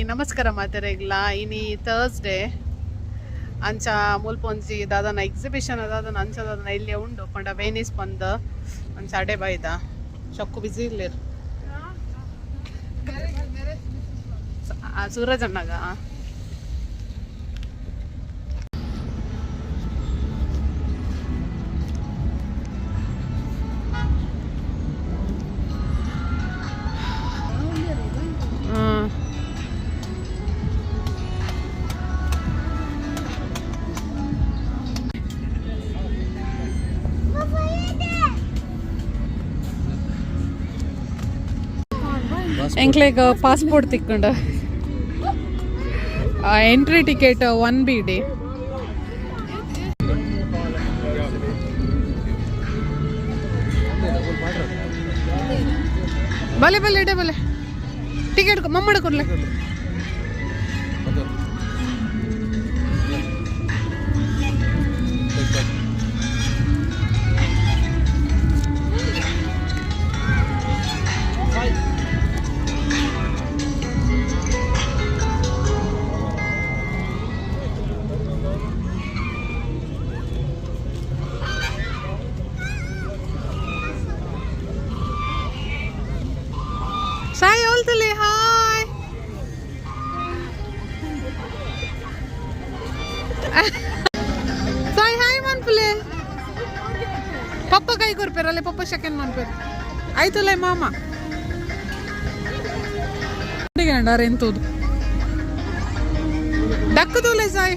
ನಮಸ್ಕಾರ ಮಾತೆರೆಗ್ಲ. ಇನಿ ಥರ್ಸ್ಡೇ. ಅಂಚ ಮುಲ್ಪೊಂಜಿ ದಾದನ ಎಕ್ಸಿಬಿಷನ್ ದಾದನ ಅಂಚ ದಾದನ ಇಲ್ಲೇ ಉಂಡು ಪಂಡ ವೇನಿಸ್ ಬಂದ್ ಅಂಚ ಅಡೆ ಬೈದ. ಚೊಕ್ಕು ಬಿಸಿ ಇಲ್ಲೇರು ಸೂರಜ್ ಅಣ್ಣಗ. ಹ್ಮ್. ಎಂಕ್ಲೆಗ್ ಪಾಸ್ಪೋರ್ಟ್ ತಿಕ್ಕೊಂಡ. Entry ticket 1 BD. ಬಲೆ ಬಲೆ ಇಡೆ ಬಲೆ. ಟಿಕೆಟ್ ಮಮ್ಮಡ ಕೊಡ್ಲೆ. ಸಾಯಿ ಓಲ್ತಲಿ. ಹಾಯ್ ಸಾಯಿ, ಹಾಯ್ ಮನ್ಪುಲೆ. ಪಪ್ಪ ಕೈ ಕೊರ್ಪೇರು ಅಲ್ಲೇ. ಪಪ್ಪ ಸೆಕೆಂಡ್ ಮನ್ಪೇರು ಆಯ್ತಲ್ಲ ಮಾಮ. ಎಂತದು ಡಕ್ಕದೋಲೆ ಸಾಯಿ.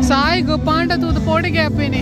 ಸಾಯಿಗು ಪಾಂಡ ತೂದು ಪೋಡಿಗೆ ಅಪ್ಪಿನಿ.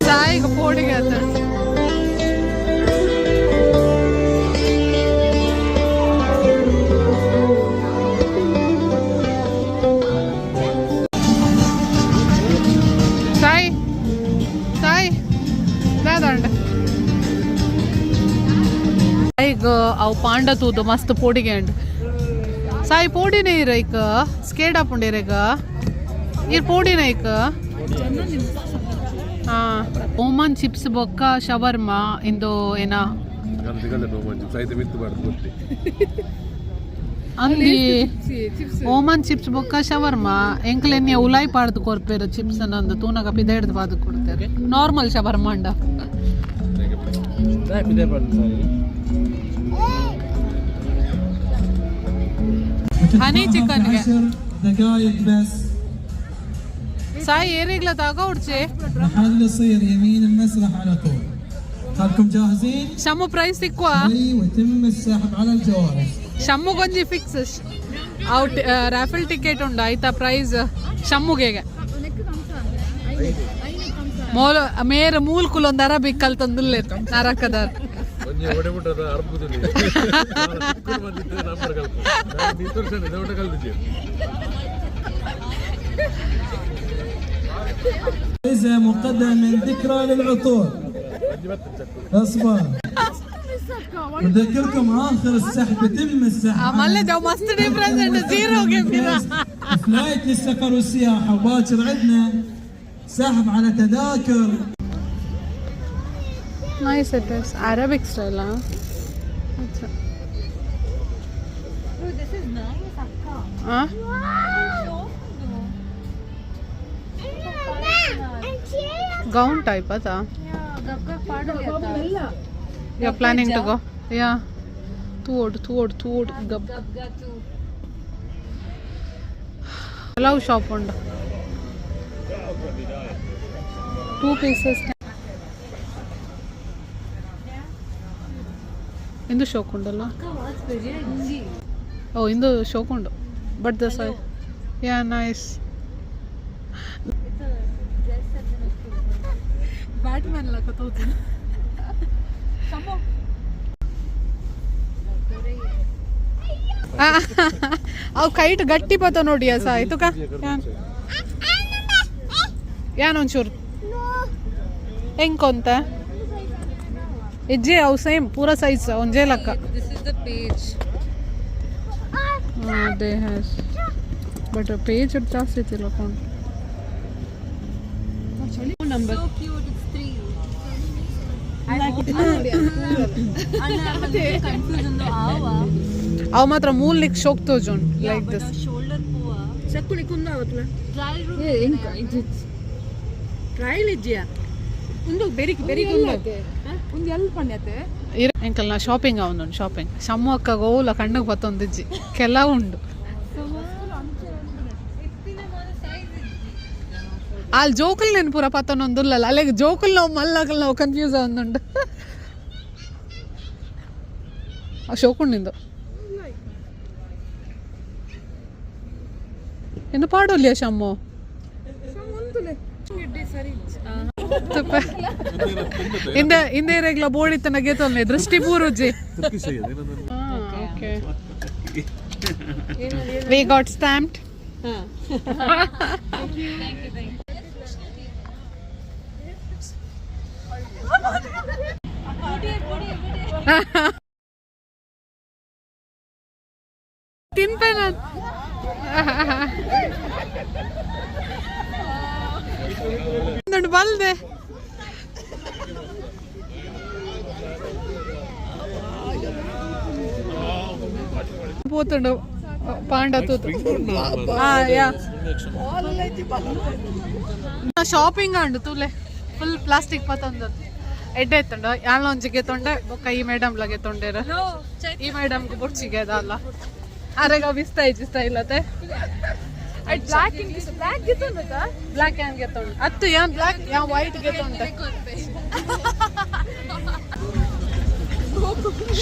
ಸಾಯಿಗು ಪೋಡಿಗೆ ಆತ. ಸಾಯಿ, ಸಾಯಿ, ದಾದಂಡ. ಸಾಯಿಗ್ ಅವು ಪಾಂಡ ತೂದು ಮಸ್ತ್ ಪೋಡಿಗೆ ಅಂಡ್. ಸಾಯಿ, ಪೋಡಿನೇ ಇರೈಕ್ ಸ್ಕೇಡ್ ಆಪುಂಡಿರೇಗ ಇರ್ ಪೋಡಿನ ಐಕ್. ಹಾ, ಓಮನ್ ಚಿಪ್ಸ್ ಬೊಕ್ಕ ಶವರ್ಮಾ ಇಂದು ಏನ? ಮಿತ್ತು ಬಾರ್ದು ಗೊತ್ತಿ. ಅಂದಿ, ಓಮನ್ ಚಿಪ್ಸ್ ಬೊಕ್ಕ ಶವರ್ಮಾ. ಎಂಕ್ಲೆನ್ಯ ಉಲಾಯ್ ಪಾಡ್ದು ಕೊರ್ಪೇರು ಚಿಪ್ಸ್ ನಂದು. ತೂನಗ ಪಿದೆಡ್ದು ಪಾದು ಕೊಡ್ತಾರೆ. ನಾರ್ಮಲ್ ಶವರ್ಮಾ ಅಂಡ. ಪಿದೆ ಬಾರ್ದು ಸಾರಿ. ಹನಿ ಚಿಕನ್ಗೆ. 10 دقائق بس. ಸಾಯಿ, ಏರಿಗ್ಲ ತಾಗ ಉಡ್ಚೆ. محل يصير يمين المسرح على طول. خلكم جاهزين. ಶಮ್ಮು ಪ್ರೈಸ್ ಸಿಕ್ಕುವ. شوي ويتم السحب على الجوائز. ಶಮ್ಮುಗೊಂಜಿ ಫಿಕ್ಸ್ ಔಟ್ ರಾಫೆಲ್ ಟಿಕೆಟ್ ಉಂಡು ಆಯ್ತಾ. ಪ್ರೈಸ್ ಶಮ್ಮುಗೆ. ಮೋಲ ಮೇರ ಮೂಲ್ ಕುಲೊಂದು ಅರಬಿಕ್ ಕಲ್ತಂದುಲ್ಲೆ ನರಕದಾರ್. ಒಂಜಿ ಒಡೆ ಮುಟ್ಟದ ಅರ್ಬುದಲ್ಲಿ ಬಂದಿದ್ದು ನಂಬರ್ ಕಲ್ತು ನೀ ತೋರ್ಸಂడి ದೊಡ್ಡ ಕಲ್ತಿದ್ದೆ. جائزة مقدمة من ذكرى للعطور. اصبر، نذكركم اخر السحب يتم السحب. ಮಲ್ಲೆ ಜವ್ ಮಸ್ತ್ ಡಿಫ್ರೆನ್ಸ್ ಉಂಟು ಜೀರೋಗೆ. فلايت للسفر والسياحة، وباكر عندنا سحب على تذاكر. Nice it is. Arabic style. ಅಚ್ಚಾ. This is nice, akka. ಆ. Gown type ಅದ. You are planning to go? Yeah. ತೂಡ್ ತೂಡ್ ತೂಡ್ ಗಬ್ ಲವ್ ಶಾಪ್ ಉಂಡು. Two pieces. ಇಂದು ಶೋಕ್ ಉಂಡಲ್ಲ. ಓ, ಇಂದು ಶೋಕ್ ಉಂಡು, but the size, yeah, nice. Batman ಲಕ ತೋತುಂಡು. ಅವು ಕೈಟ್ ಗಟ್ಟಿ ಪತ ನೋಡಿ ಅಸ ತುಕ ಯಾನ್ ಒಂಚೂರು ಎಂಕೊಂತ ಇಜ್ಜಿ. ಅವು ಸೇಮ್ ಪೂರ ಸೈಜ್ ಒಂಜೇ ಲಕ್ಕ. This is the page. They has, but page ಜಾಸ್ತಿ ಇತ್ತಿಲ್ಲ account number. So cute. It's three. Confuse on ಆವ. ಅವು ಮಾತ್ರ ಮೂಲಿಕ್ ಶೋಕ್ ತೋಜುಂಡು ಲೈಕ್ this. Shoulder ಪೂವ. ಚಕ್ಕುಳಿ ಕುಂದಾವತ್ಲ. Trial room. ಟ್ರಯಲ್ ಇಜ್ಜಿಯಾ? ಒಂದು ಬೆರಿಕ್ ಬೆರಿಕ್ ಒಂದು ಒಂದು ಎಲ್ ಪಂಡ್ಯತೆ. ಎಂಕಲ್ ನಾ ಶಾಪಿಂಗ್ ಅವನು ಶಾಪಿಂಗ್ ಶಮ್ಮು ಅಕ್ಕ ಓಲ ಕಣ್ಣಿಗೆ ಬತ್ತೊಂದಿಜ್ಜಿ ಕೆಲವು ಉಂಡು. ಅಲ್ಲಿ ಜೋಕುಲ್ ನೆನ್ ಪೂರ ಪತ್ತೊಂದುಲ್ಲಲ್ಲ. ಅಲ್ಲಿಗೆ ಜೋಕುಲ್ ನಾವು ಮಲ್ಲಕಲ್ ನಾವು ಕನ್ಫ್ಯೂಸ್ ಆವೊಂದುಂಡು. ಆ ಶೋಕುಂಡಿಂದು ಇನ್ನು ಪಾಡೋಲಿಯ ಶಮ್ಮು. ತುಪ್ಪ ಇಂದ ಇಂದೇ ರೆಗ್ಲ ಬೋಡಿತ್ತನ ಗೆತೊಲ್ನೆ ದೃಷ್ಟಿ ಪೂರುಜಿ. Okay, we got stamped. ತಿನ್ಪೆ ನಾನು ಬಲ್ದೆ ಪೋತುಂಡು ಪಾಂಡ ತೂತು. ಯಾ, ಶಾಪಿಂಗ್ ಅಂಡು ತೂಲೆ, ಫುಲ್ ಪ್ಲಾಸ್ಟಿಕ್ ಪತ್ತೊಂದು ಎಡ್ಡೆ ಎತ್ತುಂಡು. ಯಾನ್ ಒಂಜಿಗೆ ತೊಂಡೆ ಬೊಕ್ಕ ಈ ಮೇಡಮ್ ಲಗೆ ತೊಂಡೇರು. ಈ ಮೇಡಮ್ ಬೊಡ್ಚಿಗೆ ಅದಲ್ಲ ಅರೆಗ ಬಿಸ್ತಾ ಇಜ್ಜಿ ಸ್ಟೈಲ್ ಅತ್ತೆ. Black black ಗಿತ್ತೊಂದಾ? ಬ್ಲಾಕ್ ಯಾನ್ ಗೆತ್ತೊಂಡು ಅತ್ತು, ಯಾನ್ ಬ್ಲಾಕ್ ಯಾನ್ ವೈಟ್ ಗೆತ್ತೊಂಡೆ.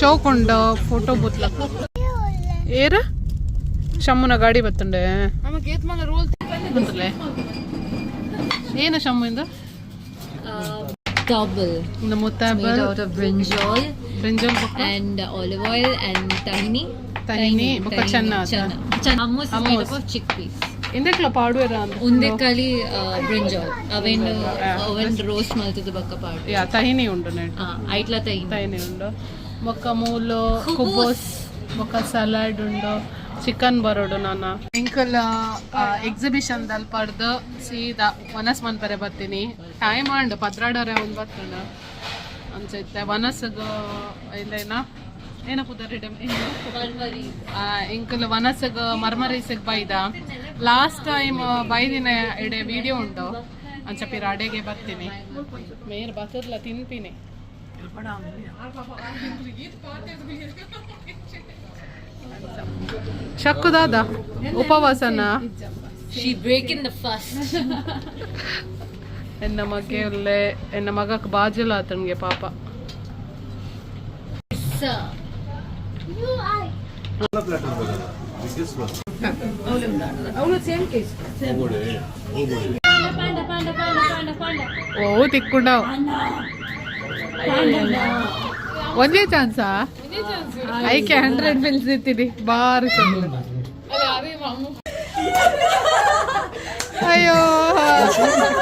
ಶೋಕ್ ಉಂಡು ಫೋಟೋ ಬೂತ್ ಲಕ್ಕ. ಏರ ಶಮ್ಮುನ ಗಾಡಿ ಬತ್ತುಂಡೆ. ರೋಲ್. ಬಂತಲೆ ಏನು ಶಮ್ಮು ಇಂದು? Double. ಇಂದು Made ಮುತ್ತಾಬಲ್ out of brinjal brinjal ಬೊಕ್ಕ and olive oil and tahini. Tahini, ಬೊಕ್ಕ chana. Chana. Chana. Hummus is made Hummus. Up of chickpeas. ಇಂದೆಕ್ಲ ಪಾಡುವೆರ ಅಂದ್? ಉಂದೆಕಲಿ brinjal. ಅವೆನ್ ಅವೆನ್ ರೋಸ್ಟ್ ಮಲ್ತದ ಬೊಕ್ಕ ಪಾಡು. ಯಾ, ತಹಿನಿ ಉಂಡು ನೆಟ್. ಐಟ್ಲ ತಹಿನಿ. ತಹಿನಿ ಉಂಡು. ಬೊಕ್ಕ ಮೂಲು ಕುಬೋಸ್ ಬೊಕ್ಕ ಸಲಾಡ್ ಉಂಡು. ಚಿಕನ್ ಬರೋಡು ನಾನು. ಎಂಕಲ್ ಎಕ್ಸಿಬಿಷನ್ ದಲ್ಪಡ್ದು ಸೀದಾ ವನಸ್ ಮನ್ಪರೆ ಬರ್ತೀನಿ. ಟೈಮ್ ಆಂಡ್ 12ರೆ ಒಂದು ಬತ್ತುಂಡು ಅನ್ಸೈತೆ. ವನಸ್ಗ್ ಇಲ್ಲೇನ ಏನ ಪುದರ್ ಎಂಕಲ್ ವನಸ್ಗ್ ಮರ್ಮರೀಸ್ಗ್ ಬೈದ. ಲಾಸ್ಟ್ ಟೈಮ್ ಬೈದಿನ ಎಡೆ ವಿಡಿಯೋ ಉಂಡು. ಅಂಚ ಪಿರ ಅಡೆಗೆ ಬರ್ತೀನಿ. ಮೇರ್ ಬತ್ತದ್ಲ ತಿನ್ಪಿನಿ. ಶಕ್ಕುದಾದ ಉಪವಾಸನ. She breaking the fast. ಎನ್ನ ಮಗೆ ಉಲ್ಲೆ. ಎನ್ನ ಮಗಕ್ ಬಾಜುಲ ಆತನ್ಗೆ ಪಾಪ. Sir. Biggest one. ಅವಳು same case. Panda, panda, panda, panda, panda. ಓ, ತಿಕ್ಕೊಂಡವ್. ಒಂದೇ ಚಾನ್ಸಾ? ಐಕೆ 100 ಬಿಲ್ಸ್ ಇತ್ತೀನಿ. ಬಾರಿ ಚಂದ. ಅಯ್ಯೋ,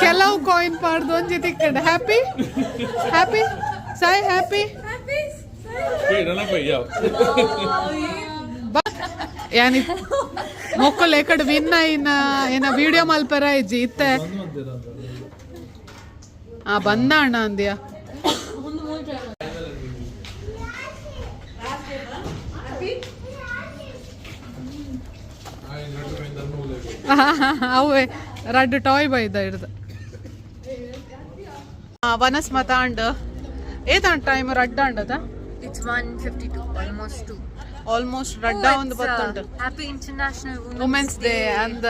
ಕೆಲವು ಕಾಯಿನ್ ಪಾಡ್ದು ಒಂಜಿ ತಿಕ್ಕಂಡ. ಹ್ಯಾಪಿ, ಹ್ಯಾಪಿ ಸಾಯ್, ಹ್ಯಾಪಿ. ಯಾನಿ ಮೊಕ್ಕಲ್ ಎಕಡ್ ವಿನ್ అయిన ಏನ ವಿಡಿಯೋ ಮಲ್ಪೆರ ಇಜ್ಜಿ ಇತ್ತೆ. ಆ ಬಂದ ಅಣ್ಣ ಅಂದ್ಯಾ? ಅವೇ ರಡ್ಡು ಟಾಯ್ ಬೈದ ಹಿಡ್ದು ವನಸ್ ಮತಾಂಡ್. ಏತಾಂಡ್ ಟೈಮ್? ರಡ್ಡ ಅಂಡದ. It's 1:52, almost 2. Almost ರಡ್ಡ ಒಂದು ಬತ್ತುಂಡು. Happy International Women's women's day ಅಂದ.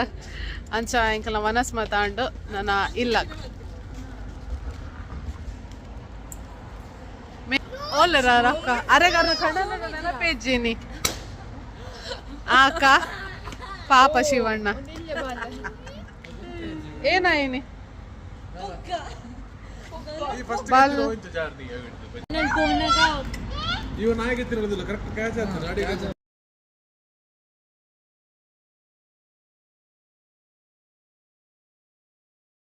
ಅಂಚ ಎಂಕಲ್ನ ವನಸ್ ಮತಾಂಡ್ ನನ್ನ ಇಲ್ಲ. ಓಲೆರ ರೊಕ್ಕ ಅರೆಗಾರ ಕಣ್ಣನ ನೆನಪೇಜ್ಜಿನಿ ಆಕ ಪಾಪ ಶಿವಣ್ಣ ಏನಾಯಿನಿ ಬಲ್ ಇವ ನಾಯಿಗೆ ತಿನ್ನೋದಿಲ್ಲ, ಕರೆಕ್ಟ್ ಕ್ಯಾಚ್ ಆಗ್ತದೆ. ಅಡಿ.